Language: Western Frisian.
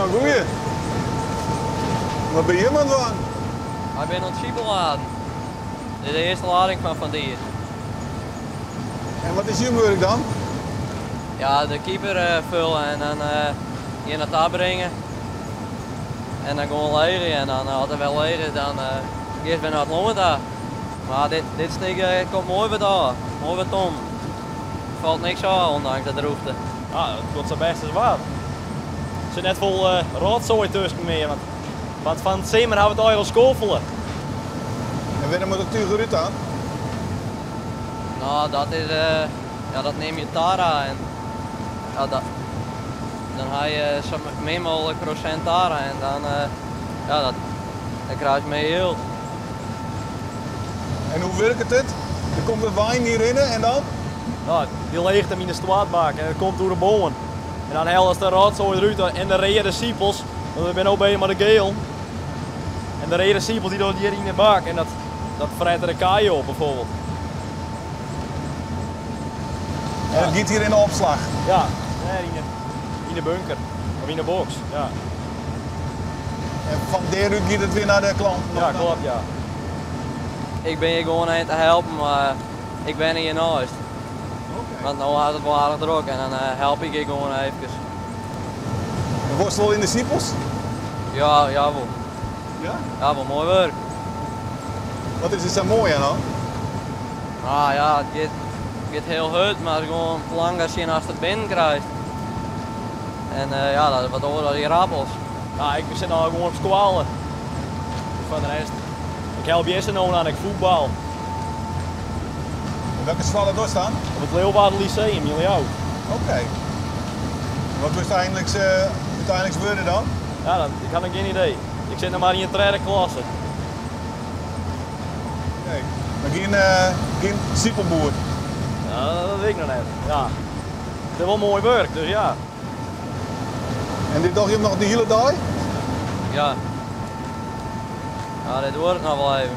No goeie. Wat binne jim oan it dwaan? Wy binne oan it sipelladen. Dit is de earste lading fan fantiid. En wat is jim wurk dan? Ja, de kiper fulle en dan hjir nei ta bringe. En dan gewoan legerje en dan as er wer leech is, dan giest wer nei it lân ta. Mar dit, dit stik komt moai wat ôf, moai wat om. Falt niks ôf, ondanks de drûchte. Ja, it giet sa bêst as wat. Der sit net folle rotsoai tusken mear, want, want fan it simmer ha we it allegear al skoffele. En wêrom moat it túch derút dan? No, dat is, ja, dat neame je tarra. En ja, dat, dan ha je sa min mooglik prosint tarra en dan, ja, dat, dan krijst mear jild. En hoe wurket it? Der komt in wein hjirhinne en dan? No, dy leecht him yn de stoartbak en it komt oer de bân. En dan hellest de rotsoai derút en de reade sipels, want we binne no beuzich mei de geel. En de reade sipels dy docht hjir yn de bak en dat, dat frette de kij op bijvoorbeeld. En it giet hjir yn de opslach? Ja, dêr yn de, yn de bunker. Of yn de boks, ja. En fan dêrút giet it wer nei de klanten? Ja, kloppet, ja. Ik bin hjir gewoan even te helpen, mar ik wenje hjir neist. Want no hat it wol aardich drok en dan help ik hjir gewoan eefkes. En wolst wol yn de sipels? Ja, ja wol. Ja? Ja, wol moai wurk. Wat is der sa moai oan dan? Ah ja, it giet, giet hiel hurd, mar it is gewoan langer sjen ast it binnen krijst. En ja, dat is wat oars as ierappels. Ja, ik sit no gewoan op skoalle. Foar de rest, ik help Jesse no oan ek fuotbal. En welke skoalle dochst dan? Op it Leeuwarden Lyceum yn Ljouwert. Oké. Wat wurdst einliks, úteinliks wurde dan? Ja, dat, ik ha noch gjin idee. Ik sit noch mar yn de tredde klasse. Oké. Mar gjin, gjin sipelboer? Ja, dat wit ik noch net. Ja. It is wol moai wurk, dus ja. En dit doch je noch de hiele dei? Ja. Ja, dit duorret noch wol even.